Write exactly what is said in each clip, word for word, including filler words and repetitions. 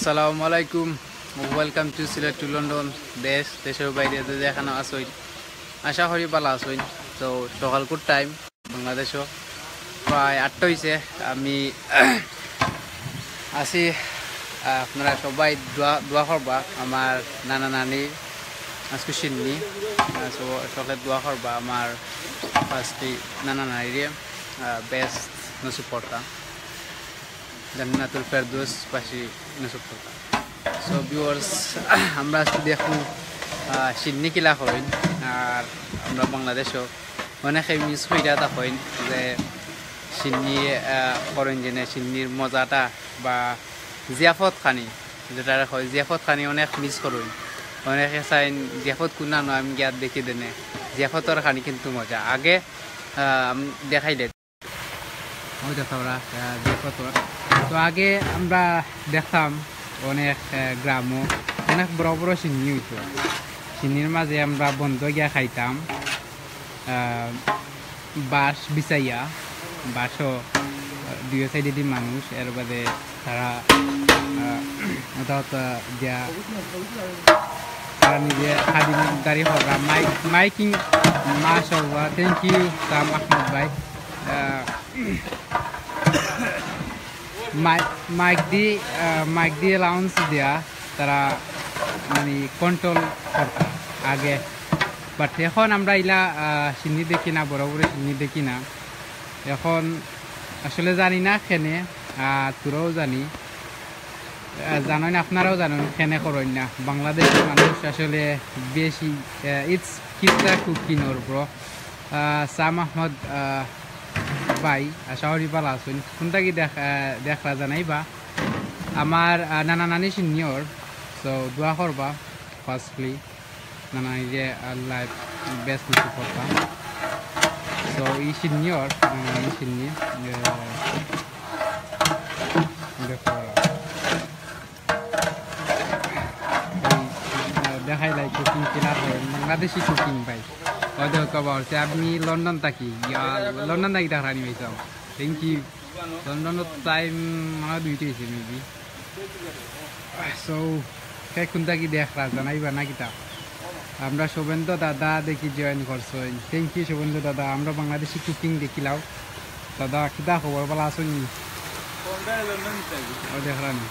আসসালামু আলাইকুম, welcome to Sylhet to London. দেশ, দেশর বাইরে যে যেখানো আছইন, আশা করি ভালা আছইন। তো সকালকুর টাইম বাংলাদেশো প্রায় আটটা অইছে। আমি আছি, আহ, আপনারা সবাই দোয়া দোয়া করবা আমার নানা নানির আজকে শিন্নি। আহ, so সকলে দোয়া করবা আমার ফার্স্টলি নানা নানিরে, আহ, বেস্ট নসিব করতা, জান্নাতুল ফেরদৌস বাসী নসিব করতা। সো ভিউয়ার্স, আমরা আজকে দেখমু, আহ, শিন্নি কিলা করইন। আর আমরা বাংলাদেশো অনেকে মিস কইরা থাকইন যে শিন্নি, আহ, করইন যেনে শিন্নির মজাটা বা জিয়াফত খানি, যেটারে কয় জিয়াফত খানি, অনেক মিস করইন। অনেকে চাইন জিয়াফত কুনা নয়, আমি গিয়া দেখি দেনে। জিয়াফতর খানি কিন্তু মজা। আগে, আহ, আম-, দেখাইলে ওই দেখো ওরা, আহ, জিয়াফতর। তো আগে আমরা দেখতাম অনেক, আহ, গ্রামো অনেক বড় বড় শিন্নি অইতো। শিন্নির মাঝে আমরা বন্ধ গিয়া খাইতাম, আহ, বাঁশ বিছাইয়া। বাঁশও, আহ, দুইও সাইডেদি মানুষ, এর বাদে তারা, আহ, ওটা ওটা দিয়া তারা নিজে খাদিমদারি কররা। মাইক, মাইকিং, মাশাআল্লাহ, thank you সাম আহমদ ভাই। আহ, মাই-, মাইক দি, আহ, মাইক দি অ্যালাউন্স দিয়া তারা মানে কন্ট্রোল করতা আগে, বাট এখন আমরা ইলা, আহ, শিন্নি দেখি না, বড় বড় শিন্নি দেখি না। এখন আসলে জানি না কেনে, আর তোরাও জানি, আহ, জানইন, আপনারাও জানইন, কেনে করইন না। বাংলাদেশের মানুষ আসলে বেশি, আহ, it's কিচ্ছা কুকিং ওর ব্রো। আহ, সাম আহমদ, আহ, ভাই, আশা করি ভালা আছইন। কোনটা কি দেখ-, আহ, দেখরা জানাইবা। আমার, আহ, নানা নানি শিন্নি ওর, so দোয়া করবা, ফার্স্টলি। নানা এই যে, আহ, লাইফ বেস্ট নসিব করতা। So ই শিন্নি ওর, নানা নানি শিন্নি, আহ, দেখো। এই, আহ, দেখাইলাই কুকিং কিলা করইন, বাংলাদেশি কুকিং ভাই। ওই দেখো, কবা হচ্ছে, আমি লন্ডন থাকি। ইয়া, লন্ডন থাকি দেখানি পাইছাম। Thank you। লন্ডনর টাইম মানে দুইটা অইছে মেবি। So, কে কোনটা কি দেখরা, জানাইবা না কিতা? আমরা শুভেন্দু দাদা দেখি জয়েন করছইন। Thank you শুভেন্দু দাদা, আমরা বাংলাদেশি কুকিং দেখিলাও। দাদা, কিতা খবর, ভালা আছইন নি? ও দেখরা নি।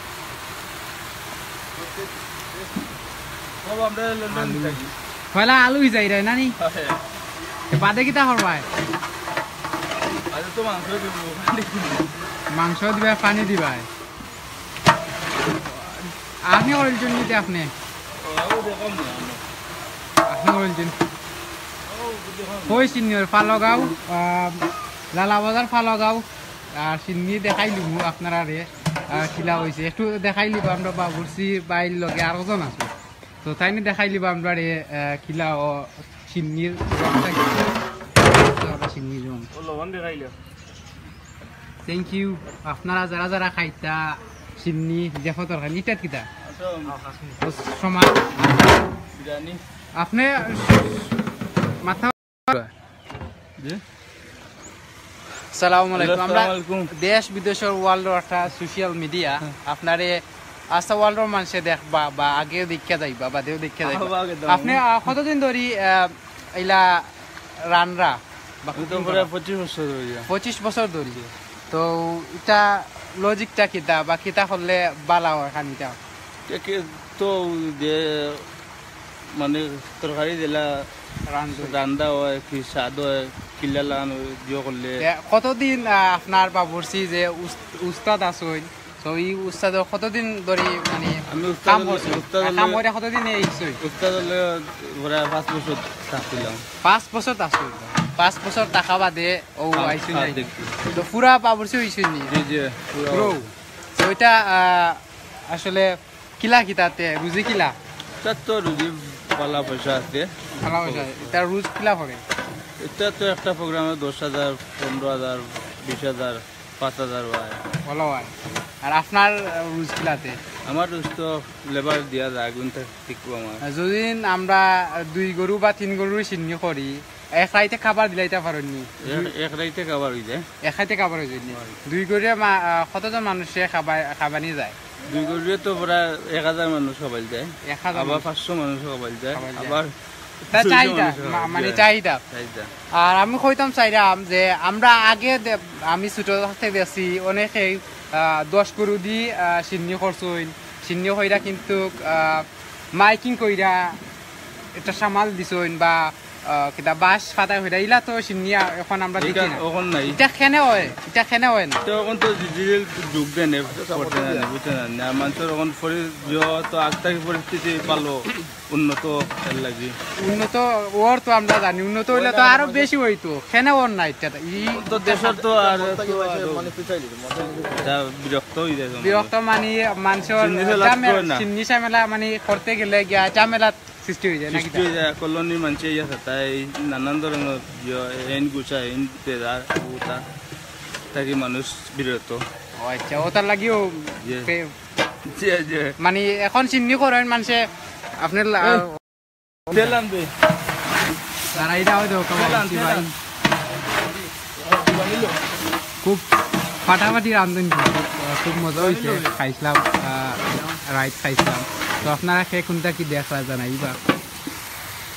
ও, আমরা লন্ডন আলু। থাকি। পয়লা আলু ভিজাইরায় না নি? হ্যাঁ। এ বাদে কিতা করবায়? আজ তো মাংস দিব, পানি দিব। মাংস দিবায়, পানি দিবায়। আপনে করিলছইন নি তে আপনে? ও, ও দেখলাম না আমরা। আপনে করিলছইন? ও, দেখলাম না। কই শিন্নি ওর? ফালগাঁও, আহ, লালাবাজার ফালগাঁও। আর শিন্নি দেখাইলিমু আপনারারে, আহ, কিলা অইছে। একটু দেখাইলিবা আমরা বাবুর্চি ভাইর লগে আরোজন আছে। তো তাইন দেখাইলিবা আমরারে, আহ, কিলা ও শিন্নির রংটা কিলা। আমরা শিন্নির রং। ও লবণ দেখাইলো। Thank you। আপনারা যারা যারা খাইতা শিন্নি, দেখো তরকারি, ইটা কিতা? আচ্ছা। ও সমান। বিরিয়ানি। আপনে মাথা জি। সালামু আলাইকুম। হ্যালো, আমরা সালামু আলাইকুম। দেশ বিদেশর ওয়ার্ল্ডর একটা সোশ্যাল মিডিয়া, হ্যাঁ। আপনারে আস্তা ওয়ার্ল্ডর মানষে দেখবা বা আগেও দেখিয়া যাইবা, বাদেও দেখিয়া যাইবা। আহবা আগে দাও। আপনে, আহ, কতদিন ধরি, আহ, ইলা রানরা বা আমি তো কুকিং প্রায় করা? পঁচিশ বছর ধরি। পঁচিশ বছর ধরি। তো ইটা লজিকটা কিতা বা কিতা করলে বালা অয় খানিটা? কে, কে তো যে মানে তরকারি দিলা রান্ধ। রান্দা অয়, কি স্বাদ অয়, কিলা লান অয়, জিও করলে। এ, কতদিন, আহ, আপনার বাবুর্চি যে উস-, উস্তাদ আছইন, তো ই উস্তাদ কতদিন ধরি মানে আমি উস্তাদ কাম হলে, করছইন? উস্তাদ আর কাম হলে, করে কতদিন এই ইছইন? উস্তাদ হলে প্রায় পাঁচ বছর থাকছিলাম। পাঁচ বছর থাকছইন? পাঁচ বছর থাকা বাদে ও কাম, আইছইন কাজ নাই? দেখছি। তো পুরা বাবুর্চি অইছইন নি? জি, জি, পুরা। পুরো? তো ওইটা, আহ, আসলে কিলা কিতাতে, রুজি কিলা? তার তো রুজি ভালা পয়সা আছে। ভালা পয়সা, এটা রুজ কিলা করে? এটা তো একটা প্রোগ্রামে দশ হাজার, পনেরো হাজার, বিশ হাজার, পাঁচ হাজার অয়। ভালা অয়। আর আপনার, আহ, রুজ কিলাতে? আমার রুজ তো লেবার দিয়া যায়, গুনতে শিখবো আমার। আর যদি আমরা দুই গরু বা তিন গরুর শিন্নি করি, এক রাইতে খাবার দিলাইতা পারইন নি? এক, এক রাইতে খাবার অই যায়। এক রাইতে খাবার অই যায় নি? অয়। দুই গরুয়ে মা-, আহ, কতজন মানুষে খাবানি যায়? দুই গরুয়ে তো প্রায় এক হাজার মানুষ খাবাইল যায়। এক হাজার আবার মানুষ। পাঁচশো মানুষ খাবাইল যায়। খাবাইল যায়। আবার তা ছয়শো চাহিদা, মানুষ খাবাইল মা-, মানে যায়। চাহিদা। চাহিদা। আর আমি কইতাম চাইরাম যে আমরা আগে দে-, আমি ছোট থাকতে দেখছি অনেকেই, আহ, দশ গরু দি, আহ, শিন্নি করছইন। শিন্নি কইরা কিন্তু, আহ, মাইকিং কইরা একটা সামাল দিছইন বা, আহ, কিতা বাঁশ ফাতাই কইরা, ইলা তো শিন্নি আ-, এখন আমরা দেখি ইটা না। এখন নাই। ইটা কেনে অয়? ইটা কেনে অয় না? তো এখন তো ডিজিটাল যুগ দেন, এ করতে না, বুঝতে না, না, মানুষের এখন পরি-, যে তো আগ থাকি পরিস্থিতি ভালো, উন্নত এর লাগি। উন্নত ওর তো আমরা জানি, উন্নত হইলে তো আরো বেশি হইতো। কেনে ওর না ইটা? ই তো দেশের তো আর তো আরো মানে পিছাই দিল, মানে এটা বিরক্ত হয়ে যায় মানে। বিরক্ত মানে মানুষের চিন্নি ঝামেলা ঝামেলা, করে না। চিন্নি ঝামেলা মানে করতে গেলে গিয়া ঝামেলা সৃষ্টি হয়ে যায় নাকি? সৃষ্টি হয়ে যায়, কলোনি মানছে ইয়া থাকে, তাই নানান ধরনের ইয়ে, এন গুছা, এন তেজার, উতা, তাকে মানুষ বিরত। ও আচ্ছা, ওটার লাগিও ইয়ে। পে-, জি, জি। মানে এখন চিন্নি করেন মানষে আপনার লা-, এই, তেল আনবে। আর এইটা হয়তো তেল আন, তেল ভাই। আন। খুব ফাটাফাটি রান্ধন কিন্তু, খুব, আহ, খুব মজা হইছে। খাইছিলাম, আহ, রাইত খাইছিলাম। তো আপনারা কে কোনটা কি দেখরা জানাইবা,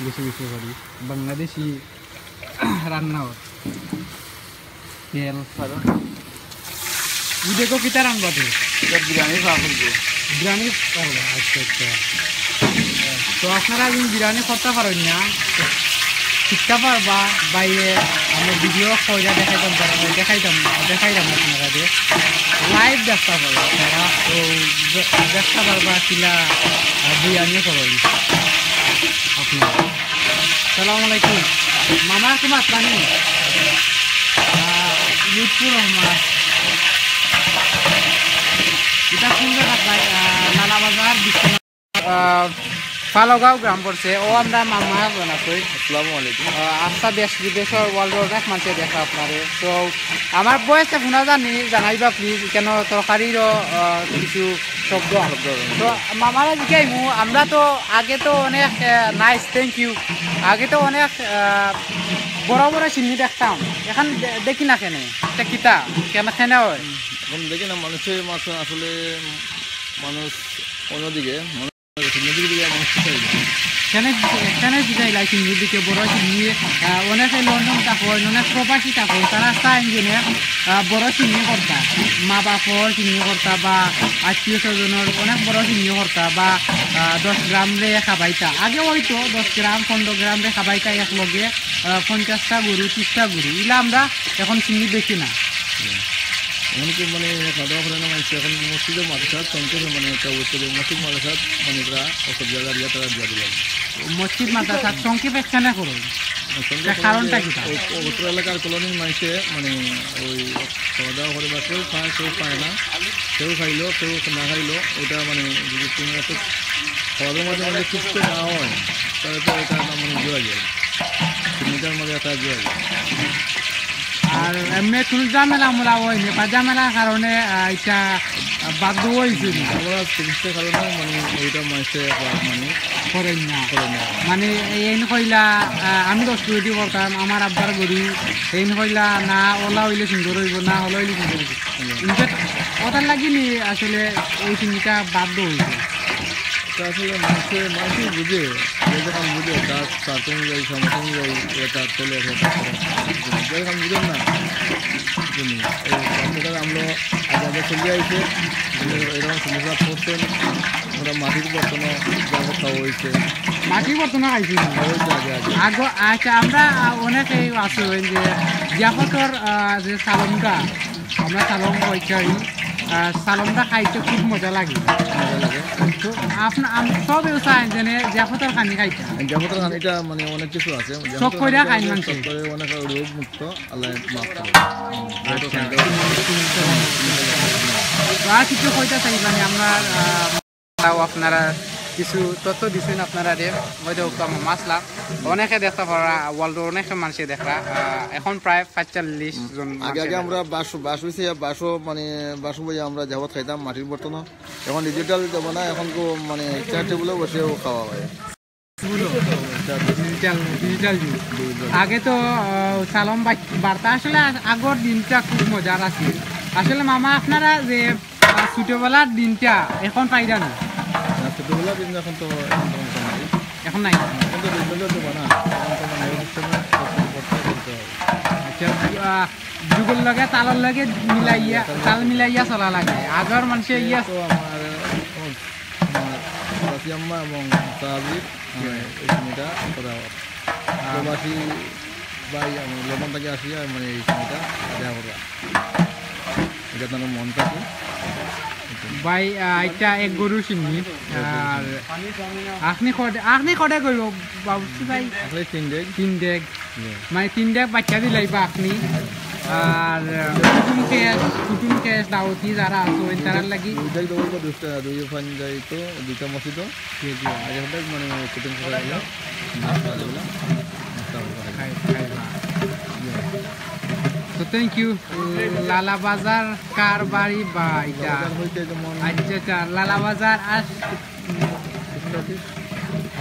বেশি বেশি করি। বাংলাদেশি রান্না হয়। তেল। ই দেখো কিতা রান্ধবা তুমি? এটা বিরিয়ানি পাওয়া করবো। বিরিয়ানি পাওয়া, আচ্ছা, আচ্ছা। তো আপনারা যদি বিরিয়ানি করতে পারেন না, শিখতে পারবা, বাইরে আমি ভিডিও কইরা দেখাইতাম পারবো, দেখাইতাম, দেখাইতাম আপনারা যে। Live দেখতে পারবো আপনারা, তো দে-, দেখতে পারবা কিলা, আহ, বিরিয়ানি করইন আপনারা। সালাম আলাইকুম। মামা, তোমার পানি? আহ, লুৎফুর রহমান। এটা কোন জায়গা ভাই? আহ, লালাবাজার, বিশ্বনাথ, আহ, ফালগাঁও গ্রাম পড়ছে। ও আমরা মামা বানাতই। আসসালামু আলাইকুম। আহ, আচ্ছা, দেশ বিদেশর world অনেক মানুষে দেখা আপনারে। তো আমার voice টা শোনা জানি, জানাইবা please, কেন তরকারিরও, আহ, কিছু শব্দ। শব্দ। তো মামারা জিকাইমু, আমরা তো আগে তো অনেক, আহ, nice, thank you। আগে তো অনেক, আহ, বড় বড় শিন্নি দেখতাম, এখন দে-, দেখি না কেনে। এটা কিতা? কেন, কেন হয়? এখন দেখি না, মানুষের মাছ আসলে, মানুষ অন্যদিকে, মানুষ অন্যদিকে দিকে মানুষ কোথায় যায়? কেনে, কেনে বুঝাইলা শিন্নির দিকে বড় শিন্নি, আহ, অনেকে লন্ডন থাকইন, অনেক প্রবাসী থাকইন, তারা চাইন যে, আহ, বড় শিন্নি করতা, মা বাপর শিন্নি করতা বা আত্মীয় স্বজনর অনেক বড় শিন্নি করতা বা, আহ, দশ গ্রাম রে খাবাইতা। আগে হয়তো দশ গ্রাম, পনেরো গ্রাম রে খাবাইতা এক লগে, আহ, পঞ্চাশটা গরু, ত্রিশটা গরু, ইলা আমরা এখন শিন্নি দেখি না। অনেকে মানে খাওয়া দাওয়া করে না, মানে এখন মসজিদে মাদ্রাসা সংক্ষেপে মানে একটা বলতে যে মসজিদ মাদ্রাসা মানে এরা অসুবিধা দাঁড়িয়ে তারা দিয়ে দিলাম। মসজিদ মাদ্রাসা সংক্ষেপে কেন করো? সংক্ষেপে এটা কারণটা কি তার? ও-, ও-, অত্র এলাকার কলোনির মানুষে মানে ওই খাওয়া দাওয়া করে বা কেউ খায়, কেউ খায় না, কেউ খাইলো, কেউ না খাইলো, ওটা মানে যদি কোনো একটা খাওয়া দাওয়ার মাঝে মানে তৃপ্ত না হয়, তাহলে তো এটা মানে জোয়া যায়, চিন্তার মাঝে একটা জোয়া যায়। আর এমনি কোনো ঝামেলা মোলা হয়নি, বা ঝামেলার কারণে, আহ, এটা, আহ, বাদ দেওয়া হয়েছে নি? আমরা চিকিৎসার কারণে মানে ওইটা মাসে একবার মানে করেন না। করেন না। মানে এই এইন কইলা, আহ, আমি দশ কেজি করতাম, আমার আব্বার গরু, এইন কইলা না, ওলা হইলে সুন্দর হইব, না ওলা হইলে সুন্দর হইব। হুম। ইনফ্যাক্ট ওটার লাগি নি আসলে ওই চিনিটা বাদ দেওয়া হয়েছে। তো আসলে মানুষে, মানুষই বুঝে, যে যখন বুঝে, তার স্বার্থ অনুযায়ী, সামর্থ্য অনুযায়ী, এটা চলে আসে, তারপরে যেরকম বুঝেন না, বুঝলি, এই বাচ্চাটার আমলো আগে আগে চলে আইছে, এরকম চিকিৎসা করছেন, আমরা মাটির বর্তনও ব্যবস্থা হয়েছে। মাটির বর্তনও খাইছি? হয়েছে আগে আগে। আগে, আচ্ছা, আমরা, আহ, অনেকেই আছে ওই যে জিয়াফতর, আহ, যে সালনটা, আমরা সালন কইছি, আহ, সালনটা খাইতে খুব মজা লাগে। মজা লাগে। তো আপনা-, আম-, সবেও চায় যেন জিয়াফতর খানি খাইতা। জিয়াফতর খানিটা মানে অনেক কিছু আছে। শখ কইরা খাইন মানুষে। শখ করে অনেক রোগ মুক্ত, আল্লাহ মাফ করে। আচ্ছা। তো আর কিছু কইতা চাই মানে আমরা, আহ, তাও আপনারা কিছু তথ্য দিছেন আপনারা রে, হয়তো একটু আমার মাসলা। অনেকে দেখতে পারা, world অনেকে মানুষে দেখরা, আহ, এখন প্রায় পাঁচচল্লিশ জন আগে, মানুষে আগে দেখরা। আমরা বাঁশ, বাঁশ হইছে, বাঁশ মানে, বাঁশ বইয়া আমরা জিয়াফত খাইতাম মাটির বর্তন। এখন ডিজিটাল জমানা, এখন তো মানে চেয়ার টেবিলেও বসেও খাওয়া হয়। ডিজিটাল, ডিজিটাল যুগ। আগে তো, আহ, সালন বাট-, বার্তা আসলে আ-, আগর দিনটা খুব মজার আছিল। আসলে মামা আপনারা যে আর ছোটবেলার দিনটা এখন পাইরা নি? না, ছোটবেলার দিন এখন তো, এখন তো মনে নাই। এখন নাই? এখন তো digital যুগ না, এখন তো মানে ওই system এ সব কিছু করতে, করতে হয়। আচ্ছা, আহ, যুগর লগে, তালর লগে মিলাইয়া, তাল মিলাইয়া চলা লাগে। আগর মানুষে ইয়ে তো আমার, আমার, আমার চাচি আম্মা এবং চাচি, মানে, এই সময়টা করা হয়। প্রবাসী ভাই, আমি লন্ডন থাকি আসিয়া, মানে, এই সময়টা দেওয়া করা। এটা তার মন থাকে। ভাই, আহ, এটা এক গরু শিন্নি। আর আখনি কয়টা, আখনি কয়টা গরু, বাবুর্চি ভাই? আসলে তিন ডেগ। তিন ডেগ। মানে, তিন ডেগ বাচ্চা দিলাইবা আখনি। আর, আহ, কুটুম কেশ, কুটুম কেশ, দাওয়াতি যারা আছইন, তারার লাগি। দুই ডেগ দেবো তো দুইটা, দুই পাঞ্জাবি তো, দুইটা মসজিদ। জি, জি। আর একটা মানে কুটুম কেশ হলো। খাই-, খাইবা। তো thank you। লালা বাজার কার বাড়ি বা এটা? লালা বাজার হইতে যেমন আচ্ছা, আচ্ছা, লালা বাজার আস-,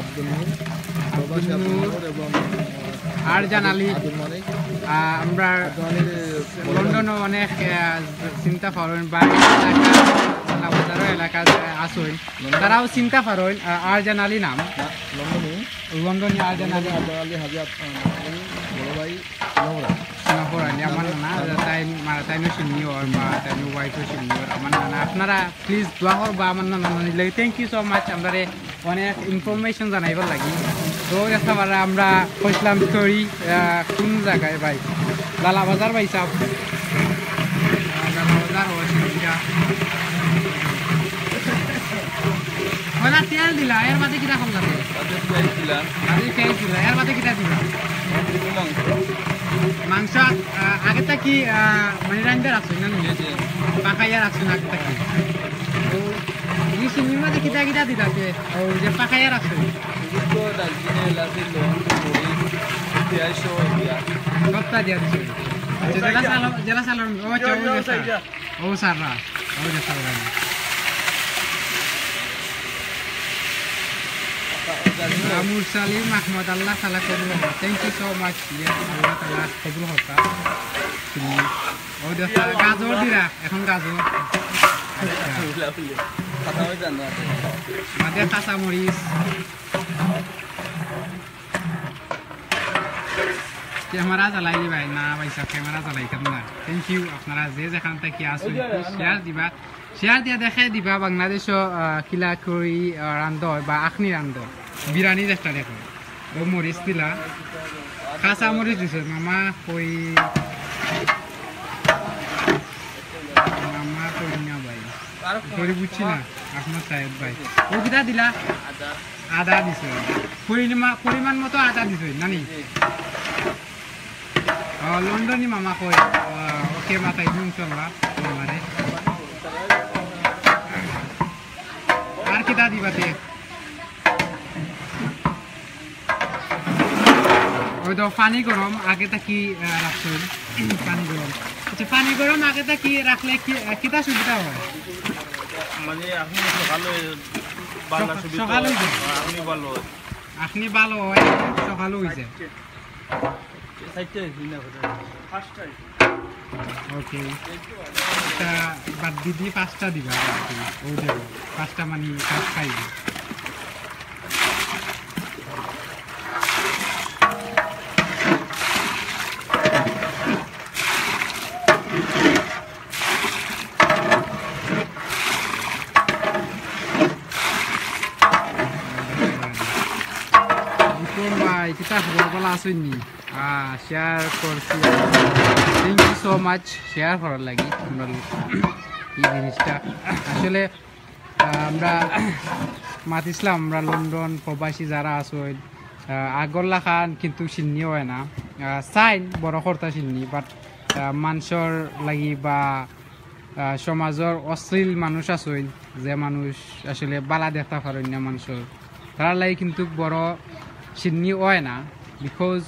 আব্দুল নূর, আব্দুল প্রবাসী আব্দুল নূর নূর এবং আরজান আলী। আব্দুল মালিক। আহ, আমরা আব্দুল মালিক, লন্ডনও অনেক, আহ, চিনতা পারইন বা এলাকা, লালা বাজারও এলাকা আছইন। লন্ডন। তারাও চিনতা পারইন, আহ, আরজান আলী নাম। না, লন্ডনই। লন্ডনই আরজান আলী। লন্ডনই আরজান আলী, হাজি আব-, আহ, আলী, বড় ভাই। সোনাপুর আলী, আমার নানা, তাই মা-, তাইনও শিন্নি অর বা তাইনও wife ও শিন্নি অর, আমার নানা। আপনারা please দোয়া করবা আমার নানা নানির লাগি। Thank you so much, আমরারে অনেক information জানাইবার লাগি। তো দেখতা পাররা আমরা কইছিলাম story, আহ, কোন জাগায় ভাই? লালা বাজার ভাই সাহেব। লালা বাজার ও শিন্নিটা। ওরা তেল দিলা, এর বাদে কিতা করলা? তাতে পেঁয়াজ দিলা। বাদে পেঁয়াজ দিলা, এর বাদে কিতা দিলা? গরু মাংস। মাংস, আহ, আগে থাকি, আহ, মানে রান্দা রাখছো না নি? জি, জি। পাকাইয়া রাখছো না আগে থাকি? ও, এই শিন্নির মাঝে কিতা কিতা দিতা তে? ও, যে পাকাইয়া রাখছো? শুধু তো দারচিনি, এলাচি, লং, মরিচ, পেঁয়াজ সহ দিয়া। সবটা দিয়া দিছো? আচ্ছা, জেলা সালাম, জেলা সালাম, ও, আচ্ছা, ও, জেলা সালাম। ও সাররা, ও যে সাররা। মুরসালিম আহমদ, আল্লাহ তাআলা কবুল হোক। Thank you so much. ইয়ে, আল্লাহ তাআলা কবুল হোক। ও যে গাজর দিরা, এখন গাজর। আচ্ছা। মাঝে কাঁচা মরিচ। Camera জ্বালাই নি ভাই, না ভাই সাহেব, camera জ্বালাইতাম না। Thank you, আপনারা যে যেখান থাকি আছইন, একটু share দিবা, share দিয়া দেখাই দিবা বাংলাদেশো, আহ, কিলা করি, আহ, রান্ধা অয় বা আখনি রান্ধা অয়, বিরিয়ানি যেটা দেখো, ও মরিচ দিলা, কাঁচা মরিচ দিছে, মামা কই, মামা কই না ভাই, sorry বুঝছি না, আহমদ সাহেব ভাই, ও কিতা দিলা? আদা দিছে। পরিমা-, পরিমাণ মতো আদা দিছে, নানি? জি। আহ, লন্ডনি মামা কই? আহ, OK, মাতাই দিমু ইনশাআল্লাহ, মামারে। আর কিতা দিবা তে? ওই তো পানি গরম আগে থাকি, আহ, রাখছইন। পানি গরম। আচ্ছা, পানি গরম আগে থাকি রাখলে কি, আহ, কিতা সুবিধা হয়? মানে, এখন সকালে বালা সক-, সুবিধা সকালে হয়। অইছে। এখন বালা হয়। এখন বালা হয়, সকালে অইছে। চারটে। চারটে অইছে না, কোথায়? পাঁচটা অইছে। OK। এটা বাদ দি দি পাঁচটা দিবা, বাদ দি। ও দেখো, পাঁচটা মানে পাঁচ খাইবে। বিক্রম ভাই, কিতা খবর? ভালা আছইন নি? আহ, share করছি। Thank you so much, share করার লাগি। আমরা এই জিনিসটা আসলে, আহ, আমরা মাতিছিলাম, আমরা লন্ডন প্রবাসী যারা আছইন, আহ, আগর লাখান কিন্তু শিন্নি অয় না। আহ, চাইন বড় কর্তা শিন্নি, but, আহ, মানষর লাগি বা আহ, সমাজর অশ্লীল মানুষ আছইন, যে মানুষ আসলে বালা দেখতা পারইন না মানষর, তারার লাগি কিন্তু বড় শিন্নি অয় না, because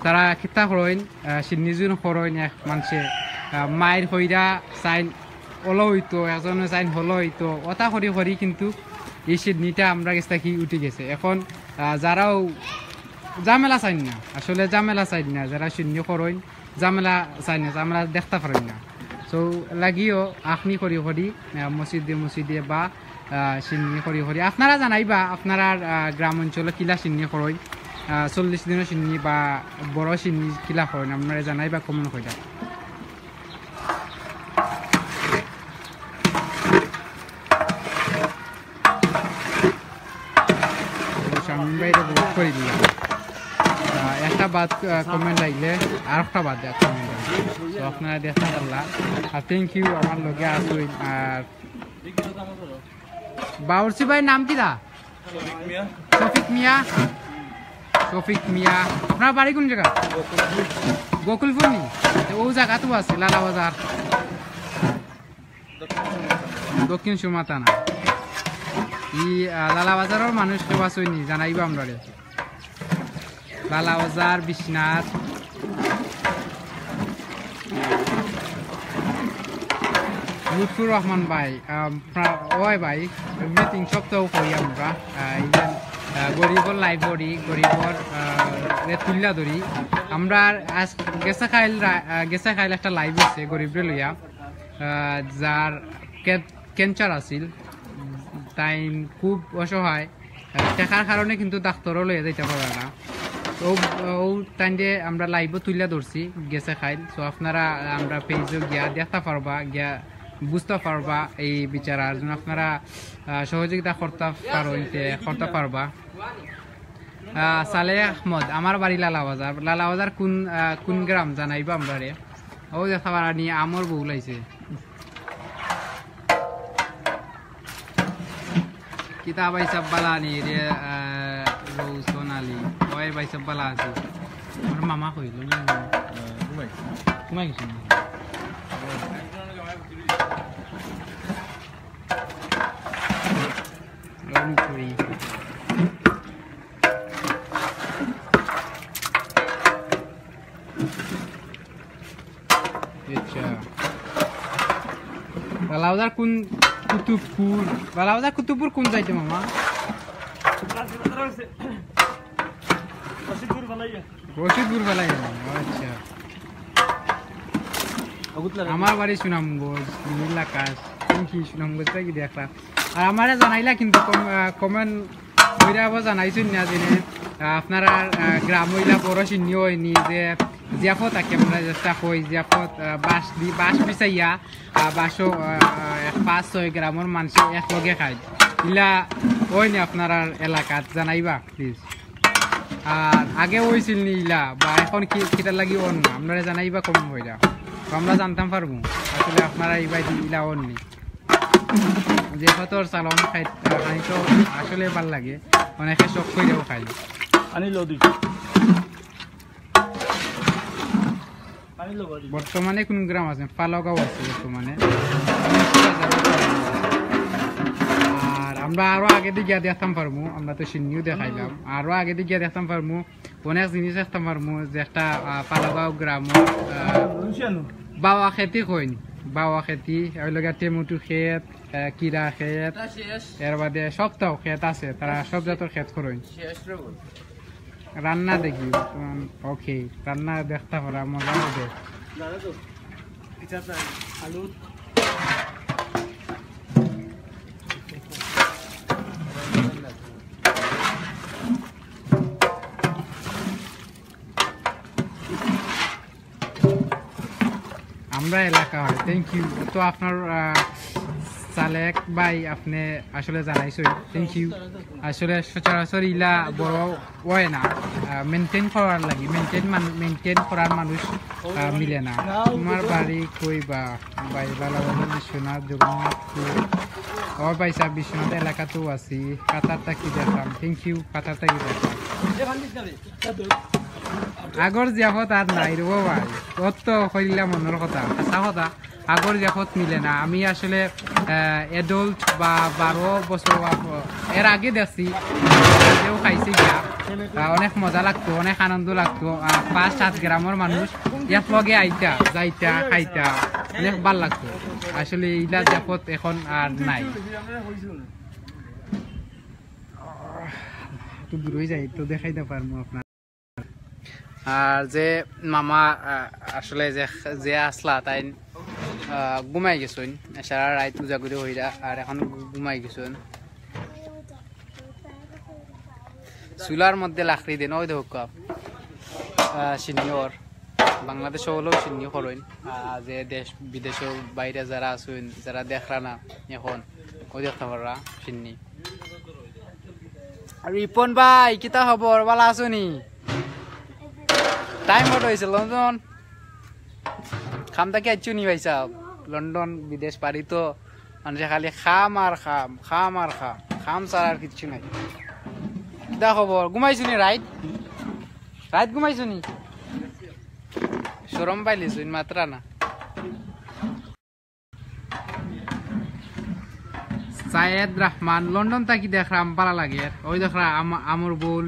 তারা কিতা করইন, আহ, শিন্নি যুন করইন এক মানষে, আহ, মাইর কইরা চাইন অলো অইতো, একজনে চাইন হলো অইতো, অতা করি করি কিন্তু এই শিন্নিটা আমরার গেছ থাকি উঠি গেছে। এখন, আহ, যারাও ঝামেলা চাইন না, আসলে ঝামেলা চাইন না, যারা শিন্নি করইন, ঝামেলা চাইন না, ঝামেলা দেখতা পারইন না। So লাগিও আখনি করি করি, আহ, মসজিদে মসজিদে বা, আহ, শিন্নি করি করি। আপনারা জানাইবা, আপনারার, আহ, গ্রাম অঞ্চলো কিলা শিন্নি করইন, আহ, চল্লিশ দিনর শিন্নি বা বড় শিন্নি কিলা করইন, আপনারা জানাইবা comment করিয়া। শামীম ভাইরে block করি দিলাম। আহ, একটা বাদ, আহ, comment আইলে আর একটা বাদ comment আইলে। তো আপনারা দেখতে পারলা। আর thank you আমার লগে আছইন। আর বাউরসি ভাইর নাম কিতা? শফিক মিয়া। শফিক মিয়া। আপনার বাড়ি কোন জায়গা? গোকুলপুর নি? তো ও জায়গা তো আছে, লালা বাজার। দক্ষিণ সুমাতানা। ই, আহ, লালা বাজারর মানুষ কেউ আছইন নি? জানাইবা আমরারে। লালা বাজার, বিশ্বনাথ। লুৎফুর রহমান ভাই, আহ, প্রা-, ওই ভাই, everything সব তো করি আমরা। আহ, even, আহ, গরিবর live করি, গরিবর, আহ, রে তুল্লা ধরি। আমরা আজ গেছে কাইল রা-, আহ, গেছে কাইল একটা live অইছে গরিবরে লইয়া। আহ, যার কে-, cancer আছিল, তাইন খুব অসহায়, আহ, টেকার কারণে কিন্তু ডাক্তারও লইয়া যাইতা পাররা না। তো ও তাইনরে আমরা live-ও তুলিয়া ধরছি, গেছে কাইল। So আপনারা আমরা page-ও গিয়া দেখতা পারবা, গিয়া বুঝতা পারবা এই বিচার। আর যেন আপনারা, আহ, সহযোগিতা করতা পারইন, তে করতা পারবা। আহ, সালেহ আহমদ, আমার বাড়ি লালা বাজার। লালা বাজার কোন, আহ, কোন গ্রাম জানাইবা আমরারে। ও দেখতা পাররা নি, আমর বউ লাইছে। কিতা ভাই সাব বালা নি রে, আহ, রৌশন আলী। ওই ভাই সাব বালা আছি। আমার মামা কইল না। আহ, ঘুমাই। ঘুমাই গেছে নি? রনি চুরি। আচ্ছা। লালা বাজার কোন কুতুবপুর? লালা বাজার কুতুবপুর কোন সাইডে মামা? রশিদপুর ফালাই। রশিদপুর ফালাই, আচ্ছা। আমার বাড়ি সুনামগঞ্জ, নীল আকাশ। তুমি কি সুনামগঞ্জটা কি দেখলা? আর আমারে জানাইলা কিন্তু কম-, আহ, comment কইরা আবার জানাইছইন না জেনে, আহ, আপনারা, আহ, গ্রাম অইলা বড় শিন্নি অয়নি যে জিয়াফত আঁকে আমরা চেষ্টা কই, জিয়াফত, আহ, বাঁশ দি-, বাঁশ বিছাইয়া, আহ, বাঁশও, আহ, আহ, এক পাঁচ ছয় গ্রামর মানষে একলগে খাই। ইলা অয়নি আপনারার এলাকাত জানাইবা, please। আর আগে অইছিল নি ইলা, বা এখন কি, কিতার লাগি অর না, আপনারা জানাইবা comment কইরা। তো আমরা জানতাম পারমু, আসলে আপনারা ইবাদি ইলা অর নি। জিয়াফতর চালন খাই, খাই তো আসলে ভালা লাগে, অনেকে শখ কইরাও খাই। আনি লো দুই। আনি লো দুই। বর্তমানে কোন গ্রাম আছে? ফালাগাঁও আছে বর্তমানে। আর আমরা আরো আগেদি গিয়া দেখতাম পারমু, আমরা তো শিন্নিও দেখাইলাম, আরো আগেদি গিয়া দেখতাম পারমু, অনেক জিনিস দেখতাম পারমু, যে একটা, আহ, ফালাগাঁও গ্রাম, আহ, বাওয়া খেতি কইন, বাওয়া খেতি, অউ লগে টেমুটু খেত, আহ, কিরা খেত, এর বাদে সবতাও খেত আছে, তারা সব জাতর খেত করইন। রান্না দেখি, বর্তমান, okay, রান্না দেখতা পারা মজা অইবো। আলু। আমরা এলাকা হয়। Thank you। তো আপনার, আহ, সালেক ভাই, আপনি আসলে জানাইছইন। Thank you। আসলে সচরাচর ইলা বড় অয় না, আহ, maintain করার লাগি, maintain মান-, maintain করার মানুষ, আহ, মিলে না। তোমার বাড়ি কই বা? ভাই, লালাবাজার, বিশ্বনাথ, জগন্নাথপুর। ও ভাই সাহেব, বিশ্বনাথ এলাকাতেও আছি। কাতার থাকি দেখলাম। Thank you, কাতার থাকি দেখলাম। আগর জিয়াফত আর নাই রে ভাই, অত কইলা মনর কথা, হাছা কথা। আগর জিয়াফত মিলে না। আমি আসলে, আহ, adult বা বারো বছর বা, এর আগে দেখছি, আগেও খাইছি গিয়া। আহ, অনেক মজা লাগতো, অনেক আনন্দ লাগতো। আহ, পাঁচ সাত গ্রামর মানুষ একলগে আইতা, যাইতা, খাইতা, অনেক ভালা লাগতো। আসলে ইলা জিয়াফত এখন আর নাই। একটু দূরই যাই, তো দেখাইতা পারমু আপনার। আর যে মামা, আহ, আসলে যে, যে আসলা, তাইন আহ, ঘুমাই গেছইন। সারা রাইত উজাগুরি হইরা, আর এখন ঘু-, ঘুমাই গেছইন। চুলার মধ্যে লাকড়ি দেন, ওই দেখো কাপ। আহ, শিন্নি ওর। বাংলাদেশো অইলেও শিন্নি করইন। আহ, যে দেশ বিদেশর বাইরে যারা আছইন, যারা দেখরা না এখন, ওই দেখতা পাররা শিন্নি। রিপন ভাই, কিতা খবর? ভালা আছো নি? টাইম কত হইছে লন্ডন? কাম থাকি আইছো নি ভাই সাহেব? লন্ডন বিদেশ বাড়ি তো মানুষে খালি কাম আর কাম, কাম আর কাম, কাম ছাড়া আর কিচ্ছু নাই। কিতা খবর? ঘুমাইছো নি রাইত? রাইত ঘুমাইছো নি? শরম পাইলিছো, ইন মাতরা না। সায়েদ রহমান, লন্ডন থাকি দেখরাম, ভালা লাগের। ওই দেখরা আম-, আমর বউল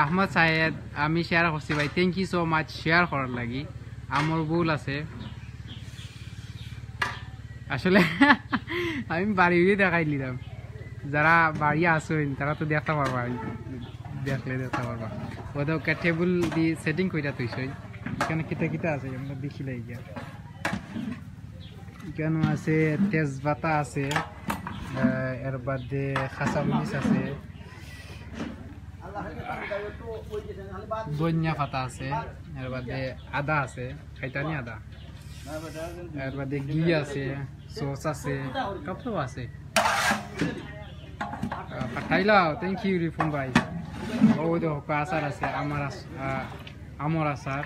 আহমদ সায়েদ, আমি শেয়ার করছি ভাই, thank you so much share করার লাগি। আমর বউল আছে আসলে। আমি বাড়ি উড়িয়ে দেখাই নিলাম, যারা বাড়ি আছইন তারা তো দেখতা পারবা, দেখলে দেখতা পারবা। ওদের টেবিল দি সেটিং কইরা থইছইন, এখানো কিতা কিতা আছে আমরা দেখিলাই গিয়া। এখানো আছে তেজপাতা আছে, আহ, এর বাদে কাঁচামরিচ আছে, ধনিয়া পাতা আছে, এর বাদে আদা আছে, খাইতানি আদা, এর বাদে ঘি আছে, সস আছে, কাপড় আছে। আহ, পাঠাইলাও, thank you রিপন ভাই। ও দেখো আচার আছে, আমার আচ-, আহ, আমর আচার।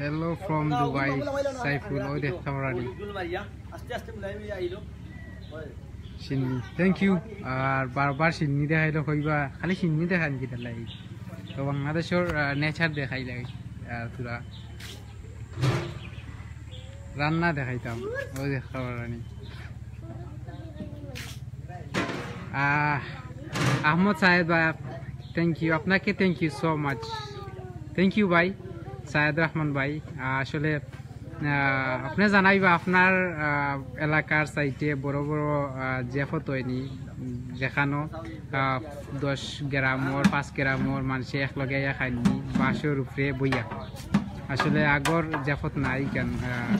Hello from Dubai, সাইফুল, ওই দেখতে পারানি। শিন্নি, thank you। আর বারবার শিন্নি দেখাইলে কইবা, খালি শিন্নি দেখান কিতা লাগি? তো বাংলাদেশর, আহ, নেচার দেখাই লাগে, আর তোরা রান্না দেখাইতাম, ওই দেখতে পারানি। আহ, আহমদ সায়েদ ভাই, thank you, আপনাকে thank you so much, thank you ভাই, সায়েদ রহমান ভাই। আহ, আসলে, আহ, আপনি জানাইবা আপনার, আহ, এলাকার সাইডে বড় বড়, আহ, জেফত হয়নি, যেখানো, আহ, দশ গ্রামর, পাঁচ গ্রামর মানুষে একলগে আইয়া খাইনি, বাঁশর উপরে বইয়া। আসলে আগর জেফত নাই কেন, আহ,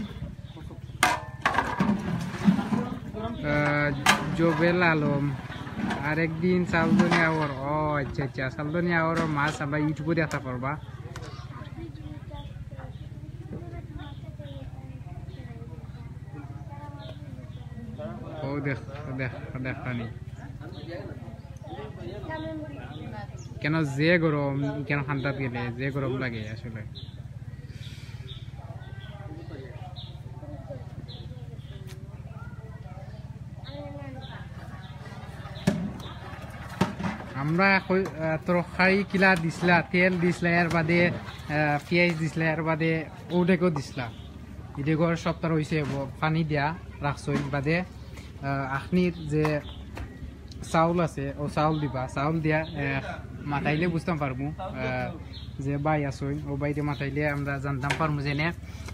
আহ, জবেল আলম, আরেকদিন চালদনি আওর, ও আচ্ছা আচ্ছা, চালদনি আওর মাছ আমরা YouTube-ও দেখা করবা। ও দেখ, দেখ, দেখানি। কেন যে গরম, কেন ঠান্ডাত গেলে যে গরম লাগে আসলে। আমরা কই-, আহ, তরকারি কিলা দিছলা, তেল দিছলা, এর বাদে, আহ, পিয়াজ দিছলা, এর বাদে ওডেকও দিছলা। ইডেগর সপ্তাহ হইছে, ব-, পানি দিয়া রাখছইন বাদে, আহ, আখনির যে চাউল আছে, ও চাউল দিবা, চাউল দিয়া, আহ, মাতাইলে বুঝতাম পারমু, আহ, যে ভাই আছইন, ও ভাইরে মাতাইলে আমরা জানতাম পারমু যে নে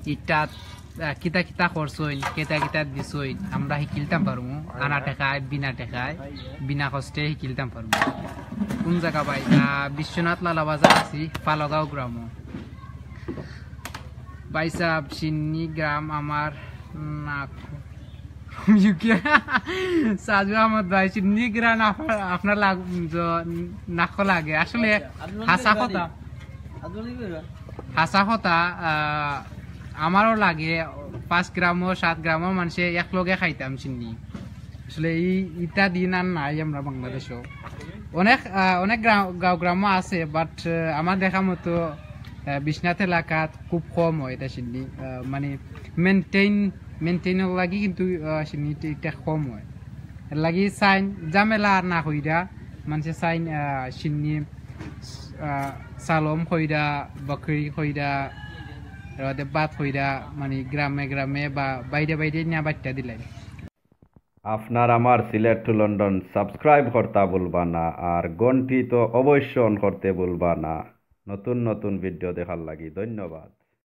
ইটাত, আহ, কিতা কিতা করছইন, কিতা কিতা দিছইন, আমরা শিখিলতাম পারমু, আনা টেকায়, বিনা টেকায়, বিনা কষ্টে শিখিলতাম পারমু। কোন জায়গা ভাই? আহ, বিশ্বনাথ লালা বাজার আছি, পালগাঁও গ্রাম। ভাই সাহেব, সিন্নি গ্রাম আমার নাক। ইউকে। সাজু আহমদ ভাই, সিন্নি গ্রাম আপ-, আপনার লাগ-, জ-, নাকো লাগে। আসলে আচ্ছা, আব্দুল হাছা হামিদ কথা। আব্দুল হামিদ ভাই। হাছা কথা, আহ, আমারও লাগে, পাঁচ গ্রামও, সাত গ্রামও মানুষে একলগে খাইতাম সিন্নি। আসলে এই, ইটা দিন আর নাই আমরা বাংলাদেশও। অনেক, আহ, অনেক গ্রা-, গাঁও গ্রামও আছে, but, আহ, আমার দেখা মতো, আহ, বিশ্বনাথ এলাকাত খুব কম হয় ইটা সিন্নি। আহ, মানে maintain, maintain-র লাগি কিন্তু, আহ, সিন্নি ইটা, ইটা কম হয়। এর লাগি চাইন ঝামেলা আর না কইরা, মানুষে চাইন, আহ, সিন্নি, আহ, সালম কইরা, বকরি কইরা, এর বাদে ভাত কইরা, মানে গ্রামে গ্রামে বা বাইরে বাইরে নিয়া বাট্টা দিলাই। আপনার আমার সিলেট to লন্ডন subscribe করতা ভুলবা না, আর ঘন্টি তো অবশ্য on করতে ভুলবা না। নতুন নতুন video দেখার লাগি ধন্যবাদ।